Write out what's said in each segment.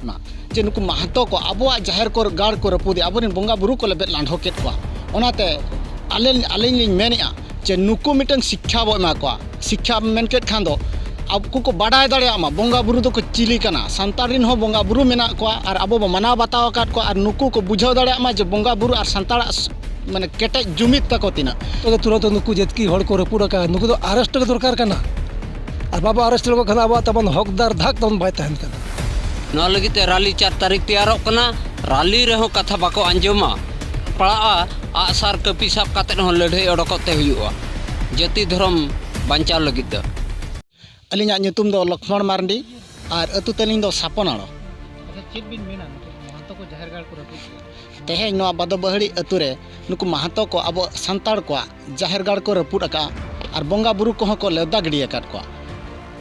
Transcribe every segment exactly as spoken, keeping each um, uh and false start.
ᱢᱟ, ᱡᱮ ᱱᱩᱠᱩ ᱢᱟᱦᱟᱛᱚ ᱠᱚ ᱟᱵᱚᱣᱟᱜ ᱡᱟᱦᱮᱨ ᱠᱚ, ᱜᱟᱲ ᱠᱚ ᱨᱟᱹᱯᱩᱫᱮᱜᱼᱟ, ᱟᱵᱚᱨᱮᱱ ᱵᱚᱸᱜᱟ ᱵᱩᱨᱩ ᱠᱚ ᱞᱮᱵᱮᱫ ᱞᱟᱸᱰᱷᱚ ᱠᱮᱫ ᱠᱚᱣᱟ᱾ ᱚᱱᱟᱛᱮ ᱟᱞᱮ, ᱟᱹᱞᱤᱧ ᱞᱤᱧ ᱢᱮᱱᱮᱫᱼᱟ ᱡᱮ ᱱᱩᱠᱩ ᱢᱤᱫᱴᱟᱝ ᱥᱤᱠᱠᱷᱟ ᱵᱚ ᱮᱢᱟ ᱠᱚᱣᱟ, ᱥᱤᱠᱠᱷᱟ ᱢᱮᱱ ᱠᱮᱫ ᱠᱷᱟᱱ ᱫᱚ ᱟᱵᱚ ᱠᱚ ᱵᱟᱰᱟᱭ ᱫᱟᱲᱮᱭᱟᱜ ᱢᱟ ᱵᱚᱸᱜᱟ ᱵᱩᱨᱩ ᱫᱚᱠᱚ ᱪᱤᱞᱤ ᱠᱟᱱᱟ, ᱥᱟᱱᱛᱟᱲ ᱨᱮᱱ ᱦᱚᱸ ᱵᱚᱸᱜᱟ ᱵᱩᱨᱩ ᱢᱮᱱᱟᱜ ᱠᱚᱣᱟ ᱟᱨ ᱟᱵᱚ ᱵᱚ ᱢᱟᱱᱟᱣ ᱵᱟᱛᱟᱣ ᱟᱠᱟᱫ ᱠᱚᱣᱟ, ᱟᱨ ᱱᱩᱠᱩ ᱠᱚ ᱵᱩᱡᱷᱟᱹᱣ ᱫᱟᱲᱮᱭᱟᱜ ᱢᱟ ᱡᱮ ᱵᱚᱸᱜᱟ ᱵᱩᱨᱩ ᱟᱨ ᱥᱟᱱᱛᱟᱲᱟᱜ ᱢᱟᱱᱮ ᱠᱮᱴᱮᱡ ᱡᱩᱢᱤᱫ ᱛᱟᱠᱚ ᱛᱤᱱᱟᱹᱜ᱾ ᱛᱚᱵᱮ ᱛᱩᱨᱟᱹᱛ ᱱᱩᱠᱩ ᱡᱟᱹᱛᱠᱤ ᱦᱚᱲ ᱠᱚ ᱨᱟᱹᱯᱩᱫ ᱟᱠᱟᱫ, ᱱᱩᱠᱩ ᱫᱚ ᱟᱨᱮᱥᱴ ᱜᱮ ᱫᱚᱨᱠᱟᱨ ᱠᱟᱱᱟ᱾ ᱟᱨ ᱵᱟᱵᱚ ᱟᱨᱮᱥᱴ ᱞᱮᱠᱚ ᱠᱷᱟᱱ ᱟᱵᱚᱣᱟᱜ ᱛᱟᱵᱚᱱ ᱦᱚᱠᱫᱟᱨ ᱫᱷᱟᱠ ᱛᱟᱵᱚᱱ ᱵᱟᱭ ᱛᱟᱦᱮᱱ ᱠᱟᱱᱟ᱾ ᱱᱚᱣᱟ ᱞᱟᱹᱜᱤᱫ ᱛᱮ ᱨᱟᱞᱤ ᱪᱟᱨ ᱛᱟᱹᱨᱤᱠᱷ ᱛᱮᱭᱟᱨᱚᱜ ᱠᱟᱱᱟ᱾ ᱨᱟᱞᱤ ᱨᱮᱦᱚᱸ ᱠᱟᱛᱷᱟ ᱵᱟᱠᱚ ᱟᱸᱡᱚᱢᱟ, ᱯᱟᱲᱟᱜᱼᱟ, ᱟᱜᱼᱥᱟᱨ ᱠᱟᱹᱯᱤ ᱥᱟᱵ ᱠᱟᱛᱮᱫ ᱦᱚᱸ ᱞᱟᱹᱲᱦᱟᱹᱭ ᱚᱰᱚᱠᱚᱜ ᱛᱮ ᱦᱩᱭᱩᱜᱼᱟ ᱡᱟᱹᱛᱤ ᱫᱷᱚᱨᱚᱢ ᱵᱟᱧᱪᱟᱣ ᱞᱟᱹᱜᱤᱫ ᱫᱚ᱾ ᱟᱹᱞᱤᱧᱟᱜ ᱧᱩᱛᱩᱢ ᱫᱚ ᱞᱚᱠᱷᱢᱚᱬ ᱢᱟᱨᱰᱤ ᱟᱨ ᱟᱹᱛᱩ ᱛᱟᱹᱞᱤᱧ ᱫᱚ ᱥᱟᱯᱚᱱᱟᱲᱚ᱾ ᱟᱪᱪᱷᱟ, ᱪᱮᱫ ᱵᱤᱱ ᱢᱮᱱᱟ ᱱᱩᱠᱩ ᱢᱚᱦᱟᱱᱛᱚ ᱠᱚ ᱡᱟᱦᱮᱨ ᱜᱟᱲ ᱠᱚ ᱨᱟᱹᱯᱩᱫ ᱠᱮᱫᱟ? ᱛᱮᱦᱮᱧ ᱱᱚᱣᱟ ᱵᱟᱫᱚᱵᱟᱹᱦᱟᱹᱲᱤ ᱟᱹᱛᱩ ᱨᱮ ᱱᱩᱠᱩ ᱢᱟᱦᱟᱛᱚ ᱠᱚ ᱟᱵᱚ ᱥᱟᱱᱛᱟᱲ ᱠᱚᱣᱟᱜ ᱡᱟᱦᱮᱨ ᱜᱟᱲ ᱠᱚ ᱨᱟᱹᱯᱩᱫ ᱟᱠᱟᱫᱼᱟ ᱟᱨ ᱵᱚᱸᱜᱟ ᱵᱩᱨᱩ ᱠᱚᱦᱚᱸ ᱠᱚ ᱞᱮᱣᱫᱟ ᱜᱤᱰᱤ ᱟᱠᱟᱫ ᱠᱚᱣᱟ᱾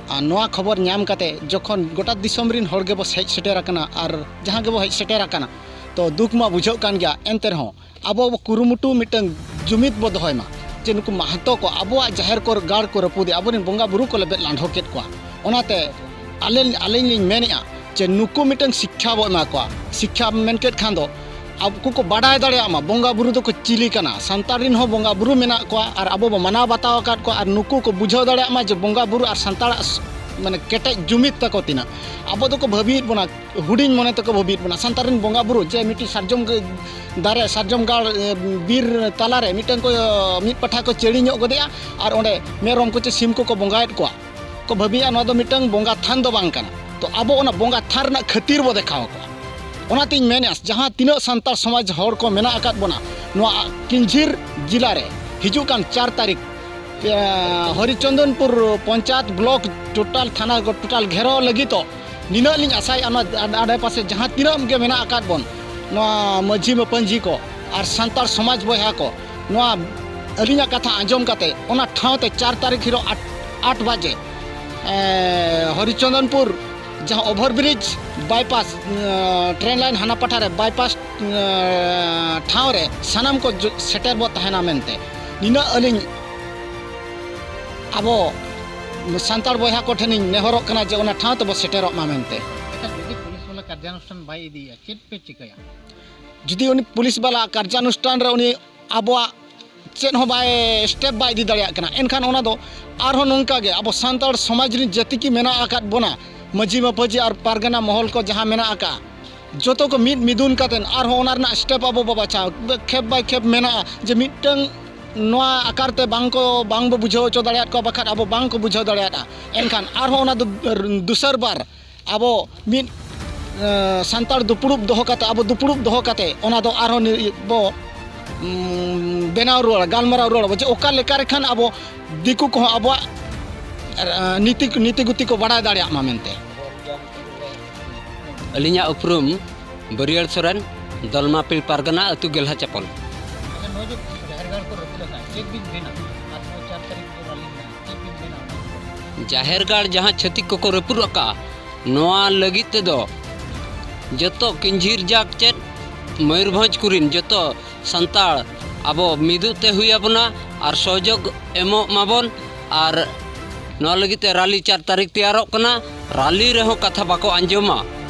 ᱟᱨ ᱱᱚᱣᱟ ᱠᱷᱚᱵᱚᱨ ᱧᱟᱢ ᱠᱟᱛᱮ ᱡᱚᱠᱷᱚᱱ ᱜᱚᱴᱟ ᱫᱤᱥᱚᱢ ᱨᱮᱱ ᱦᱚᱲ ᱜᱮᱵᱚ ᱦᱮᱡ ᱥᱮᱴᱮᱨ ᱟᱠᱟᱱᱟ ᱟᱨ ᱡᱟᱦᱟᱸ ᱜᱮᱵᱚ ᱦᱮᱡ ᱥᱮᱴᱮᱨ ᱟᱠᱟᱱᱟ, ᱛᱚ ᱫᱩᱠ ᱢᱟ ᱵᱩᱡᱷᱟᱹᱜ ᱠᱟᱱ ᱜᱮᱭᱟ, ᱮᱱᱛᱮ ᱨᱮᱦᱚᱸ ᱟᱵᱚ ᱵᱚ ᱠᱩᱨᱩᱢᱩᱴᱩ ᱢᱤᱫᱴᱟᱝ ᱡᱩᱢᱤᱫ ᱵᱚ ᱫᱚᱦᱚᱭ ᱢᱟ ᱡᱮ ᱱᱩᱠᱩ ᱢᱟᱦᱟᱛᱚ ᱠᱚ ᱟᱵᱚᱣᱟᱜ ᱡᱟᱦᱮᱨ ᱠᱚ, ᱜᱟᱲ ᱠᱚ ᱨᱟᱹᱯᱩᱫᱮᱜᱼᱟ, ᱟᱵᱚᱨᱮᱱ ᱵᱚᱸᱜᱟ ᱵᱩᱨᱩ ᱠᱚ ᱞᱮᱵᱮᱫ ᱞᱟᱸᱰᱷᱚ ᱠᱮᱫ ᱠᱚᱣᱟ᱾ ᱚᱱᱟᱛᱮ ᱟᱞᱮ, ᱟᱹᱞᱤᱧ ᱞᱤᱧ ᱢᱮᱱᱮᱫᱼᱟ ᱡᱮ ᱱᱩᱠᱩ ᱢᱤᱫᱴᱟᱝ ᱥᱤᱠᱠᱷᱟ ᱵᱚ ᱮᱢᱟ ᱠᱚᱣᱟ᱾ ᱥᱤᱠᱠᱷᱟ ᱢᱮᱱ ᱠᱮᱫ ᱠᱷᱟᱱ ᱫᱚ ᱟᱵᱚ ᱠᱚ ᱵᱟᱰᱟᱭ ᱫᱟᱲᱮᱭᱟᱜ ᱢᱟ ᱵᱚᱸᱜᱟ ᱵᱩᱨᱩ ᱫᱚᱠᱚ ᱪᱤᱞᱤ ᱠᱟᱱᱟ, ᱥᱟᱱᱛᱟᱲ ᱨᱮᱱ ᱦᱚᱸ ᱵᱚᱸᱜᱟ ᱵᱩᱨᱩ ᱢᱮᱱᱟᱜ ᱠᱚᱣᱟ ᱟᱨ ᱟᱵᱚ ᱵᱚ ᱢᱟᱱᱟᱣ ᱵᱟᱛᱟᱣ ᱟᱠᱟᱫ ᱠᱚᱣᱟ, ᱟᱨ ᱱᱩᱠᱩ ᱠᱚ ᱵᱩᱡᱷᱟᱹᱣ ᱫᱟᱲᱮᱭᱟᱜ ᱢᱟ ᱡᱮ ᱵᱚᱸᱜᱟ ᱵᱩᱨᱩ ᱟᱨ ᱥᱟᱱᱛᱟᱲᱟᱜ ᱥ-, ᱢᱟᱱᱮ ᱠᱮᱴᱮᱡ ᱡᱩᱢᱤᱫ ᱛᱟᱠᱚ ᱛᱤᱱᱟᱹᱜ᱾ ᱟᱵᱚ ᱫᱚᱠᱚ ᱵᱷᱟᱹᱵᱤᱭᱮᱫ ᱵᱚᱱᱟ, ᱦᱩᱰᱤᱧ ᱢᱚᱱᱮ ᱛᱮᱠᱚ ᱵᱷᱟᱹᱵᱤᱭᱮᱫ ᱵᱚᱱᱟ, ᱥᱟᱱᱛᱟᱲ ᱨᱮᱱ ᱵᱚᱸᱜᱟ ᱵᱩᱨᱩ ᱡᱮ ᱢᱤᱫᱴᱤᱡ ᱥᱟᱨᱡᱚᱢ ᱜᱟᱹ-, ᱫᱟᱨᱮ, ᱥᱟᱨᱡᱚᱢ ᱜᱟᱲ, ᱮ, ᱵᱤᱨ ᱛᱟᱞᱟᱨᱮ ᱢᱤᱫᱴᱟᱝ ᱠᱚ, ᱢᱤᱫ ᱯᱟᱴᱷᱟ ᱠᱚ ᱪᱟᱹᱲᱤ ᱧᱚᱜ ᱜᱚᱫᱮᱜᱼᱟ ᱟᱨ ᱚᱸᱰᱮ ᱢᱮᱨᱚᱢ ᱠᱚ ᱪᱮ ᱥᱤᱢ ᱠᱚᱠᱚ ᱵᱚᱸᱜᱟᱭᱮᱫ ᱠᱚᱣᱟ᱾ ᱠᱚ ᱵᱷᱟᱹᱵᱤᱭᱟ ᱱᱚᱣᱟ ᱫᱚ ᱢᱤᱫᱴᱟᱝ ᱵᱚᱸᱜᱟ ᱛᱷᱟᱱ ᱫᱚ ᱵᱟᱝ ᱠᱟᱱᱟ᱾ ᱛᱚ ᱟᱵᱚ ᱚᱱᱟ ᱵᱚᱸᱜᱟ ᱛᱷᱟᱱ ᱨᱮᱱᱟᱜ ᱠᱷᱟᱹᱛᱤᱨ ᱵᱚ ᱫᱮᱠᱷᱟᱣ ᱟᱠᱚᱣᱟ᱾ ᱚᱱᱟᱛᱤᱧ ᱢᱮᱱᱮᱫᱼᱟ, ᱡᱟᱦᱟᱸ ᱛᱤᱱᱟᱹᱜ ᱥᱟᱱᱛᱟᱲ ᱥᱚᱢᱟᱡᱽ ᱦᱚᱲ ᱠᱚ ᱢᱮᱱᱟᱜ ᱟᱠᱟᱫ ᱵᱚᱱᱟ, ᱱᱚᱣᱟ ᱠᱤᱧᱡᱷᱤᱨ ᱡᱮᱞᱟ ᱨᱮ ᱦᱤᱡᱩᱜ ᱠᱟᱱ ᱪᱟᱨ ᱛᱟᱹᱨᱤᱠᱷ, ᱮ, ᱦᱚᱨᱤᱪᱚᱱᱫᱚᱱᱯᱩᱨ ᱯᱚᱧᱪᱟᱭᱮᱛ ᱵᱞᱚᱠ ᱴᱳᱴᱟᱞ ᱛᱷᱟᱱᱟ ᱴᱳᱴᱟᱞ ᱜᱷᱮᱨᱟᱣ ᱞᱟᱹᱜᱤᱫ ᱫᱚ ᱱᱤᱱᱟᱹᱜ ᱞᱤᱧ ᱟᱥᱟᱭᱮᱫᱼᱟ, ᱱᱚᱣᱟ ᱟᱰᱮ, ᱟᱰᱮᱯᱟᱥᱮ ᱡᱟᱦᱟᱸ ᱛᱤᱱᱟᱹᱜ ᱜᱮ ᱢᱮᱱᱟᱜ ᱟᱠᱟᱫ ᱵᱚᱱ, ᱱᱚᱣᱟ ᱢᱟᱹᱡᱷᱤ ᱢᱟᱯᱟᱹᱡᱷᱤ ᱠᱚ ᱟᱨ ᱥᱟᱱᱛᱟᱲ ᱥᱚᱢᱟᱡᱽ ᱵᱚᱭᱦᱟ ᱠᱚ, ᱱᱚᱣᱟ ᱟᱹᱞᱤᱧᱟᱜ ᱠᱟᱛᱷᱟ ᱟᱸᱡᱚᱢ ᱠᱟᱛᱮ ᱚᱱᱟ ᱴᱷᱟᱶ ᱛᱮ ᱪᱟᱨ ᱛᱟᱹᱨᱤᱠᱷ ᱦᱤᱞᱳᱜ ᱟᱴ, ᱟᱴ ᱵᱟᱡᱮ, ᱮ, ᱦᱚᱨᱤᱪᱚᱱᱫᱚᱱᱯᱩᱨ ᱡᱟᱦᱟᱸ ᱳᱵᱷᱟᱨ ᱵᱨᱤᱡᱽ ᱵᱟᱭᱯᱟᱥ, ᱮ, ᱴᱨᱮᱱ ᱞᱟᱭᱤᱱ ᱦᱟᱱᱟ ᱯᱟᱴᱷᱟ ᱨᱮ ᱵᱟᱭᱯᱟᱥ, ᱮ, ᱴᱷᱟᱶ ᱨᱮ ᱥᱟᱱᱟᱢ ᱠᱚ ᱡᱚ-, ᱥᱮᱴᱮᱨ ᱵᱚ ᱛᱟᱦᱮᱱᱟ ᱢᱮᱱᱛᱮ ᱱᱤᱱᱟᱹᱜ ᱟᱹᱞᱤᱧ ᱟᱵᱚ ᱥᱟᱱᱛᱟᱲ ᱵᱚᱭᱦᱟ ᱠᱚ ᱴᱷᱮᱱᱤᱧ ᱱᱮᱦᱚᱨᱚᱜ ᱠᱟᱱᱟ ᱡᱮ ᱚᱱᱟ ᱴᱷᱟᱶ ᱛᱮᱵᱚ ᱥᱮᱴᱮᱨᱚᱜ ᱢᱟ ᱢᱮᱱᱛᱮ᱾ ᱟᱪᱪᱷᱟ, ᱡᱩᱫᱤ ᱯᱩᱞᱤᱥ ᱵᱟᱞᱟ ᱠᱟᱨᱡᱟᱱᱩᱥᱴᱷᱟᱱ ᱵᱟᱭ ᱤᱫᱤᱭᱮᱫᱼᱟ, ᱪᱮᱫ ᱯᱮ ᱪᱤᱠᱟᱹᱭᱟ? ᱡᱩᱫᱤ ᱩᱱᱤ ᱯᱩᱞᱤᱥ ᱵᱟᱞᱟ ᱠᱟᱨᱡᱟᱱᱩᱥᱴᱷᱟᱱ ᱨᱮ ᱩᱱᱤ ᱟᱵᱚᱣᱟᱜ ᱪᱮᱫ ᱦᱚᱸ ᱵᱟᱭ ᱥᱴᱮᱯ ᱵᱟᱭ ᱤᱫᱤ ᱫᱟᱲᱮᱭᱟᱜ ᱠᱟᱱᱟ, ᱮᱱᱠᱷᱟᱱ ᱚᱱᱟ ᱫᱚ ᱟᱨᱦᱚᱸ ᱱᱚᱝᱠᱟ ᱜᱮ ᱟᱵᱚ ᱥᱟᱱᱛᱟᱲ ᱥᱚᱢᱟᱡᱽ ᱨᱤᱱ ᱡᱟᱹᱛᱤ ᱠᱤ ᱢᱮᱱᱟᱜ ᱟᱠᱟᱫ ᱵᱚᱱᱟ, ᱢᱟᱹᱡᱷᱤ ᱢᱟᱯᱟᱹᱡᱷᱤ ᱟᱨ ᱯᱟᱨᱜᱟᱱᱟ ᱢᱚᱦᱚᱞ ᱠᱚ ᱡᱟᱦᱟᱸ ᱢᱮᱱᱟᱜ ᱟᱠᱟᱫ, ᱡᱚᱛᱚ ᱠᱚ ᱢᱤᱫ ᱢᱤᱫᱩᱱ ᱠᱟᱛᱮᱫ ᱟᱨᱦᱚᱸ ᱚᱱᱟ ᱨᱮᱱᱟᱜ ᱥᱴᱮᱯ ᱟᱵᱚ ᱵᱚ ᱵᱟᱪᱷᱟᱣ, ᱠᱷᱮᱯ ᱵᱟᱭ ᱠᱷᱮᱯ ᱢᱮᱱᱟᱜᱼᱟ ᱡᱮ ᱢᱤᱫᱴᱟᱝ ᱱᱚᱣᱟ ᱟᱠᱟᱨ ᱛᱮ ᱵᱟᱝ ᱠᱚ, ᱵᱟᱝ ᱵᱚ ᱵᱩᱡᱷᱟᱹᱣ ᱦᱚᱪᱚ ᱫᱟᱲᱮᱭᱟᱫ ᱠᱚᱣᱟ, ᱵᱟᱠᱷᱟᱱ ᱟᱵᱚ ᱵᱟᱝ ᱠᱚ ᱵᱩᱡᱷᱟᱹᱣ ᱫᱟᱲᱮᱭᱟᱫᱼᱟ᱾ ᱮᱱᱠᱷᱟᱱ ᱟᱨᱦᱚᱸ ᱚᱱᱟ ᱫᱚ ᱫᱚᱥᱟᱨ ᱵᱟᱨ ᱟᱵᱚ ᱢᱤᱫ, ᱮ, ᱥᱟᱱᱛᱟᱲ ᱫᱩᱯᱲᱩᱵ ᱫᱚᱦᱚ ᱠᱟᱛᱮ, ᱟᱵᱚ ᱫᱩᱯᱲᱩᱵ ᱫᱚᱦᱚ ᱠᱟᱛᱮ ᱚᱱᱟ ᱫᱚ ᱟᱨᱦᱚᱸ ᱱᱤ-, ᱵᱚ, ᱩᱢ, ᱵᱮᱱᱟᱣ ᱨᱩᱣᱟᱹᱲᱟ, ᱜᱟᱞᱢᱟᱨᱟᱣ ᱨᱩᱣᱟᱹᱲᱟ ᱵᱚ, ᱡᱮ ᱚᱠᱟ ᱞᱮᱠᱟ ᱨᱮᱠᱷᱟᱱ ᱟᱵᱚ ᱫᱤᱠᱩ ᱠᱚᱦᱚᱸ ᱟᱵᱚᱣᱟᱜ, ᱮ, ᱱᱤᱛᱤ, ᱱᱤᱛᱤ ᱜᱩᱛᱤ ᱠᱚ ᱵᱟᱲᱟᱭ ᱫᱟᱲᱮᱭᱟᱜ ᱢᱟ ᱢᱮᱱᱛᱮ᱾ ᱟᱹᱞᱤᱧᱟᱜ ᱩᱯᱨᱩᱢ ᱵᱟᱹᱨᱤᱭᱟᱹᱲ ᱥᱚᱨᱮᱱ, ᱫᱚᱞᱢᱟᱯᱤᱲ ᱯᱟᱨᱜᱟᱱᱟ, ᱟᱹᱛᱩ ᱜᱮᱞᱦᱟ ᱪᱟᱯᱚᱞ᱾ ᱟᱪᱪᱷᱟ, ᱱᱚᱜᱼᱚᱭ ᱡᱮ ᱡᱟᱦᱮᱨ ᱜᱟᱲ ᱠᱚ ᱨᱟᱹᱯᱩᱫ ᱟᱠᱟᱫ, ᱪᱮᱫ ᱵᱤᱱ ᱢᱮᱱᱟ? ᱟᱨ ᱱᱚᱣᱟ ᱪᱟᱨ ᱛᱟᱹᱨᱤᱠᱷ ᱨᱮ ᱨᱟᱞᱤ ᱢᱮᱱᱟᱜᱼᱟ, ᱪᱮᱫ ᱵᱤᱱ ᱢᱮᱱᱟ ᱚᱱᱟ ᱠᱚ? ᱡᱟᱦᱮᱨ ᱜᱟᱲ ᱡᱟᱦᱟᱸ ᱪᱷᱟᱹᱛᱤᱠ ᱠᱚᱠᱚ ᱨᱟᱹᱯᱩᱫ ᱟᱠᱟᱫᱼᱟ, ᱱᱚᱣᱟ ᱞᱟᱹᱜᱤᱫ ᱛᱮᱫᱚ ᱡᱚᱛᱚ ᱠᱤᱧᱡᱷᱤᱨ ᱡᱟᱠ ᱪᱮᱫ ᱢᱚᱭᱩᱨᱵᱷᱚᱸᱡᱽ ᱠᱚᱨᱮᱱ ᱡᱚᱛᱚ ᱥᱟᱱᱛᱟᱲ ᱟᱵᱚ ᱢᱤᱫᱚᱜ ᱛᱮ ᱦᱩᱭ ᱟᱵᱚᱱᱟ ᱟᱨ ᱥᱚᱦᱚᱡᱳᱜᱽ ᱮᱢᱚᱜ ᱢᱟᱵᱚᱱ᱾ ᱟᱨ ᱱᱚᱣᱟ ᱞᱟᱹᱜᱤᱫ ᱛᱮ ᱨᱟᱞᱤ ᱪᱟᱨ ᱛᱟᱹᱨᱤᱠᱷ ᱛᱮᱭᱟᱨᱚᱜ ᱠᱟᱱᱟ᱾ ᱨᱟᱞᱤ ᱨᱮᱦᱚᱸ ᱠᱟᱛᱷᱟ ᱵᱟᱠᱚ ᱟᱸᱡᱚᱢᱟ,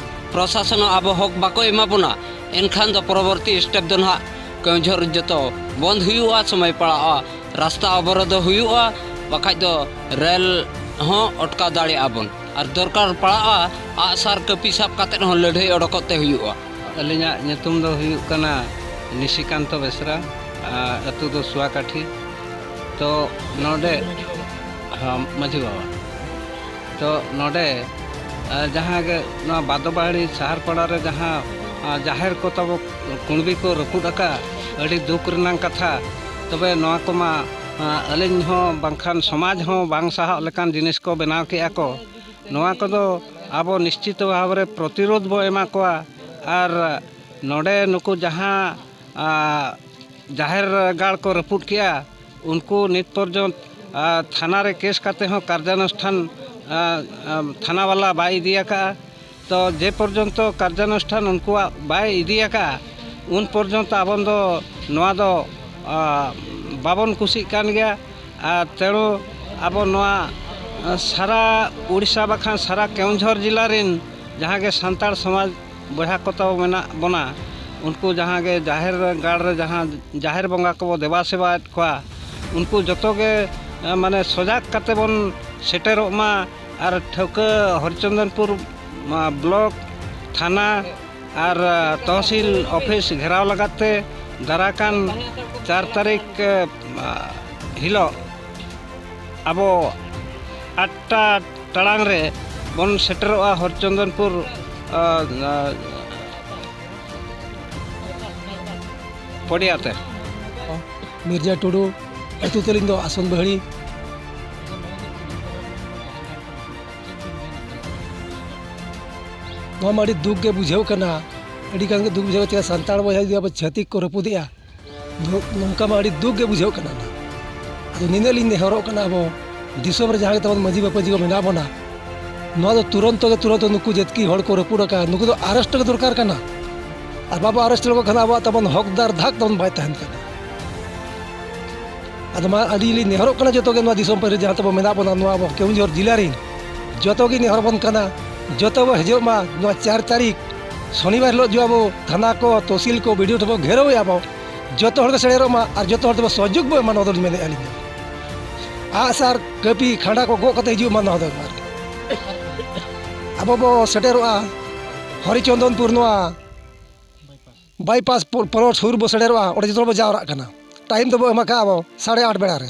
ᱯᱨᱚᱥᱟᱥᱚᱱ ᱦᱚᱸ ᱟᱵᱚ ᱦᱚᱠ ᱵᱟᱠᱚ ᱮᱢᱟ ᱵᱚᱱᱟ, ᱮᱱᱠᱷᱟᱱ ᱫᱚ ᱯᱚᱨᱚᱵᱚᱨᱛᱤ ᱥᱴᱮᱯ ᱫᱚ ᱱᱟᱦᱟᱜ ᱠᱮᱣᱡᱷᱚᱨ ᱡᱚᱛᱚ ᱵᱚᱱᱫ ᱦᱩᱭᱩᱜᱼᱟ, ᱥᱚᱢᱚᱭ ᱯᱟᱲᱟᱜᱼᱟ, ᱨᱟᱥᱛᱟ ᱚᱵᱚᱨᱳᱫᱷ ᱦᱩᱭᱩᱜᱼᱟ, ᱵᱟᱠᱷᱟᱡ ᱫᱚ ᱨᱮᱞ ᱦᱚᱸ ᱚᱴᱠᱟᱣ ᱫᱟᱲᱮᱭᱟᱜᱼᱟ ᱵᱚᱱ᱾ ᱟᱨ ᱫᱚᱨᱠᱟᱨ ᱯᱟᱲᱟᱜᱼᱟ, ᱟᱜᱼᱥᱟᱨ ᱠᱟᱹᱯᱤ ᱥᱟᱵ ᱠᱟᱛᱮᱫ ᱦᱚᱸ ᱞᱟᱹᱲᱦᱟᱹᱭ ᱚᱰᱚᱠᱚᱜ ᱛᱮ ᱦᱩᱭᱩᱜᱼᱟ᱾ ᱟᱹᱞᱤᱧᱟᱜ ᱧᱩᱛᱩᱢ ᱫᱚ ᱦᱩᱭᱩᱜ ᱠᱟᱱᱟ ᱱᱤᱥᱤᱠᱟᱱᱛᱚ ᱵᱮᱥᱨᱟ, ᱟᱨ ᱟᱹᱛᱩ ᱫᱚ ᱥᱩᱣᱟᱠᱟᱴᱷᱤ᱾ ᱛᱚ ᱱᱚᱰᱮ, ᱦᱚᱸ, ᱢᱟᱹᱡᱷᱤ ᱵᱟᱵᱟ᱾ ᱛᱚ ᱱᱚᱰᱮ, ᱟᱨ ᱡᱟᱦᱟᱸ ᱜᱮ ᱱᱚᱣᱟ ᱵᱟᱫᱚᱵᱟᱦᱟᱲᱤ ᱥᱟᱦᱟᱨ ᱯᱟᱲᱟ ᱨᱮ ᱡᱟᱦᱟᱸ, ᱟᱨ ᱡᱟᱦᱮᱨ ᱠᱚ ᱛᱟᱵᱚ ᱠᱩᱬᱵᱤ ᱠᱚ ᱨᱟᱹᱯᱩᱫ ᱟᱠᱟᱫᱼᱟ, ᱟᱹᱰᱤ ᱫᱩᱠ ᱨᱮᱱᱟᱜ ᱠᱟᱛᱷᱟ᱾ ᱛᱚᱵᱮ ᱱᱚᱣᱟ ᱠᱚᱢᱟ, ᱟᱨ ᱟᱹᱞᱤᱧ ᱦᱚᱸ ᱵᱟᱝᱠᱷᱟᱱ ᱥᱚᱢᱟᱡᱽ ᱦᱚᱸ ᱵᱟᱝ ᱥᱟᱦᱟᱜ ᱞᱮᱠᱟᱱ ᱡᱤᱱᱤᱥ ᱠᱚ ᱵᱮᱱᱟᱣ ᱠᱮᱜᱼᱟ ᱠᱚ᱾ ᱱᱚᱣᱟ ᱠᱚᱫᱚ ᱟᱵᱚ ᱱᱤᱥᱪᱤᱛ ᱵᱷᱟᱵᱽ ᱨᱮ ᱯᱨᱚᱛᱤᱨᱳᱫᱷ ᱵᱚ ᱮᱢᱟ ᱠᱚᱣᱟ᱾ ᱟᱨ ᱱᱚᱰᱮ ᱱᱩᱠᱩ ᱡᱟᱦᱟᱸ, ᱟᱨ ᱡᱟᱦᱮᱨ ᱜᱟᱲ ᱠᱚ ᱨᱟᱹᱯᱩᱫ ᱠᱮᱜᱼᱟ, ᱩᱱᱠᱩ ᱱᱤᱛ ᱯᱚᱨᱡᱚᱱᱛ, ᱟᱨ ᱛᱷᱟᱱᱟ ᱨᱮ ᱠᱮᱥ ᱠᱟᱛᱮ ᱦᱚᱸ ᱠᱟᱨᱡᱟᱱᱩᱥᱴᱷᱟᱱ, ᱟᱨ, ᱟᱨ ᱛᱷᱟᱱᱟ ᱵᱟᱞᱟ ᱵᱟᱭ ᱤᱫᱤ ᱟᱠᱟᱫᱼᱟ᱾ ᱛᱚ ᱡᱮ ᱯᱚᱨᱡᱚᱱᱛᱚ ᱠᱟᱨᱡᱟᱱᱩᱥᱴᱷᱟᱱ ᱩᱱᱠᱩᱣᱟᱜ ᱵᱟᱭ ᱤᱫᱤ ᱟᱠᱟᱫᱼᱟ, ᱩᱱ ᱯᱚᱨᱡᱚᱱᱛᱚ ᱟᱵᱚ ᱫᱚ ᱱᱚᱣᱟ ᱫᱚ, ᱟᱨ, ᱵᱟᱵᱚᱱ ᱠᱩᱥᱤᱜ ᱠᱟᱱ ᱜᱮᱭᱟ᱾ ᱟᱨ ᱛᱮᱬᱩ ᱟᱵᱚ ᱱᱚᱣᱟ, ᱟᱨ ᱥᱟᱨᱟ ᱩᱲᱤᱥᱥᱟ ᱵᱟᱠᱷᱟᱱ ᱥᱟᱨᱟ ᱠᱮᱣᱚᱱᱡᱷᱚᱨ ᱡᱮᱞᱟ ᱨᱮᱱ ᱡᱟᱦᱟᱸ ᱜᱮ ᱥᱟᱱᱛᱟᱲ ᱥᱚᱢᱟᱡᱽ ᱵᱚᱭᱦᱟ ᱠᱚ ᱛᱟᱵᱚ ᱢᱮᱱᱟᱜ ᱵᱚᱱᱟ, ᱩᱱᱠᱩ ᱡᱟᱦᱟᱸ ᱜᱮ ᱡᱟᱦᱮᱨ ᱜᱟᱲ ᱨᱮ ᱡᱟᱦᱟᱸ ᱡᱟᱦᱮᱨ ᱵᱚᱸᱜᱟ ᱠᱚᱵᱚ ᱫᱮᱵᱟ ᱥᱮᱵᱟᱭᱮᱫ ᱠᱚᱣᱟ, ᱩᱱᱠᱩ ᱡᱚᱛᱚ ᱜᱮ, ᱮ, ᱢᱟᱱᱮ ᱥᱚᱡᱟᱜᱽ ᱠᱟᱛᱮ ᱵᱚᱱ ᱥᱮᱴᱮᱨᱚᱜ ᱢᱟ᱾ ᱟᱨ ᱴᱷᱟᱹᱣᱠᱟᱹ ᱦᱚᱨᱤᱪᱚᱸᱫᱚᱱᱯᱩᱨ, ᱢᱟ, ᱵᱞᱚᱠ, ᱛᱷᱟᱱᱟ ᱟᱨ, ᱮ, ᱛᱚᱦᱥᱤᱞ ᱚᱯᱷᱤᱥ ᱜᱷᱮᱨᱟᱣ ᱞᱟᱜᱟᱫ ᱛᱮ ᱫᱟᱨᱟᱠᱟᱱ ᱪᱟᱨ ᱛᱟᱹᱨᱤᱠᱷ, ᱮ, ᱦᱤᱞᱳᱜ ᱟᱵᱚ ᱟᱴᱴᱟ ᱴᱟᱲᱟᱝ ᱨᱮ ᱵᱚᱱ ᱥᱮᱴᱮᱨᱚᱜᱼᱟ ᱦᱚᱨᱤᱪᱚᱸᱫᱚᱱᱯᱩᱨ, ᱟ, ᱟ, ᱯᱚᱰᱤᱭᱟ ᱛᱮ᱾ ᱢᱤᱨᱡᱟ ᱴᱩᱰᱩ, ᱟᱹᱛᱩ ᱛᱟᱹᱞᱤᱧ ᱫᱚ ᱟᱥᱚᱱ ᱵᱟᱹᱦᱲᱤ᱾ ᱱᱚᱣᱟ ᱢᱟ ᱟᱹᱰᱤ ᱫᱩᱠ ᱜᱮ ᱵᱩᱡᱷᱟᱹᱣ ᱠᱟᱱᱟ, ᱟᱹᱰᱤ ᱜᱟᱱ ᱜᱮ ᱫᱩᱠ ᱵᱩᱡᱷᱟᱹᱣ ᱠᱟᱱᱟ᱾ ᱥᱟᱱᱛᱟᱲ ᱵᱚᱭᱦᱟ ᱡᱩᱫᱤ ᱟᱵᱚ ᱪᱷᱟᱹᱛᱤᱠ ᱠᱚ ᱨᱟᱹᱯᱩᱫᱮᱜᱼᱟ, ᱱᱚ-, ᱱᱚᱝᱠᱟ ᱢᱟ ᱟᱹᱰᱤ ᱫᱩᱠ ᱜᱮ ᱵᱩᱡᱷᱟᱹᱜ ᱠᱟᱱᱟ᱾ ᱟᱫᱚ ᱱᱤᱱᱟᱹᱜ ᱞᱤᱧ ᱱᱮᱦᱚᱨᱚᱜ ᱠᱟᱱᱟ, ᱟᱵᱚ ᱫᱤᱥᱚᱢ ᱨᱮ ᱡᱟᱦᱟᱸ ᱜᱮ ᱛᱟᱵᱚᱱ ᱢᱟᱹᱡᱷᱤ ᱢᱟᱯᱟᱡᱷᱤ ᱠᱚ ᱢᱮᱱᱟᱜ ᱵᱚᱱᱟ, ᱱᱚᱣᱟ ᱫᱚ ᱛᱩᱨᱚᱱᱛᱚ ᱜᱮ ᱛᱩᱨᱚᱱᱛᱚ ᱱᱩᱠᱩ ᱡᱟᱹᱛᱠᱤ ᱦᱚᱲ ᱠᱚ ᱨᱟᱹᱯᱩᱫ ᱟᱠᱟᱫ, ᱱᱩᱠᱩ ᱫᱚ ᱟᱨᱮᱥᱴ ᱜᱮ ᱫᱚᱨᱠᱟᱨ ᱠᱟᱱᱟ᱾ ᱟᱨ ᱵᱟᱵᱚ ᱟᱨᱮᱥᱴ ᱞᱮᱠᱚ ᱠᱷᱟᱱ ᱟᱵᱚᱣᱟᱜ ᱛᱟᱵᱚᱱ ᱦᱚᱠᱫᱟᱨ ᱫᱷᱟᱠ ᱛᱟᱵᱚᱱ ᱵᱟᱭ ᱛᱟᱦᱮᱱ ᱠᱟᱱᱟ᱾ ᱟᱫᱚ ᱢᱟ ᱟᱹᱞᱤᱧ ᱞᱤᱧ ᱱᱮᱦᱚᱨᱚᱜ ᱠᱟᱱᱟ ᱡᱚᱛᱚ ᱜᱮ ᱱᱚᱣᱟ ᱫᱤᱥᱚᱢ ᱯᱟᱹᱨᱤᱥ ᱡᱟᱦᱟᱸ ᱛᱟᱵᱚ ᱢᱮᱱᱟᱜ ᱵᱚᱱᱟ, ᱱᱚᱣᱟ ᱟᱵᱚ ᱠᱮᱣᱚᱱᱡᱷᱚᱨ ᱡᱮᱞᱟ ᱨᱮᱱ ᱡᱚᱛᱚ ᱜᱮ ᱱᱮᱦᱚᱨ ᱵᱚᱱ ᱠᱟᱱᱟ, ᱡᱚᱛᱚ ᱵᱚ ᱦᱤᱡᱩᱜ ᱢᱟ ᱱᱚᱣᱟ ᱪᱟᱨ ᱛᱟᱹᱨᱤᱠᱷ ᱥᱚᱱᱤᱵᱟᱨ ᱦᱤᱞᱳᱜ ᱡᱚ ᱟᱵᱚ ᱛᱷᱟᱱᱟ ᱠᱚ, ᱛᱚᱦᱥᱤᱞ ᱠᱚ, ᱵᱤ ᱰᱤ ᱳ ᱴᱷᱮᱱ ᱵᱚ ᱜᱷᱮᱨᱟᱣᱮᱫᱼᱟ ᱵᱚ, ᱡᱚᱛᱚ ᱦᱚᱲ ᱠᱚ ᱥᱮᱴᱮᱨᱚᱜ ᱢᱟ ᱟᱨ ᱡᱚᱛᱚ ᱦᱚᱲ ᱛᱮᱵᱚ ᱥᱚᱦᱚᱡᱳᱜᱽ ᱵᱚ ᱮᱢᱟ, ᱱᱚᱣᱟ ᱫᱚᱞᱤᱧ ᱢᱮᱱᱮᱫᱼᱟ ᱟᱹᱞᱤᱧ ᱫᱚ᱾ ᱟᱜᱼᱥᱟᱨ, ᱠᱟᱹᱯᱤ, ᱠᱷᱟᱸᱰᱟ ᱠᱚ ᱜᱚᱜ ᱠᱟᱛᱮ ᱦᱤᱡᱩᱜ ᱢᱟ ᱱᱚᱣᱟ ᱫᱚ ᱟᱨᱠᱤ᱾ ᱟᱵᱚ ᱵᱚ ᱥᱮᱴᱮᱨᱚᱜᱼᱟ ᱦᱚᱨᱤᱪᱚᱸᱫᱚᱱᱯᱩᱨ ᱱᱚᱣᱟ ᱵᱟᱭᱯᱟᱥ ᱯᱚ-, ᱯᱞᱚᱴ ᱥᱩᱨ ᱵᱚ ᱥᱮᱴᱮᱨᱚᱜᱼᱟ, ᱚᱸᱰᱮ ᱡᱚᱛᱚ ᱦᱚᱲ ᱵᱚ ᱡᱟᱣᱨᱟᱜ ᱠᱟᱱᱟ᱾ ᱴᱟᱭᱤᱢ ᱫᱚᱵᱚ ᱮᱢ ᱟᱠᱟᱫᱼᱟ ᱟᱵᱚ ᱥᱟᱲᱮ ᱟᱴ ᱵᱮᱲᱟ ᱨᱮ᱾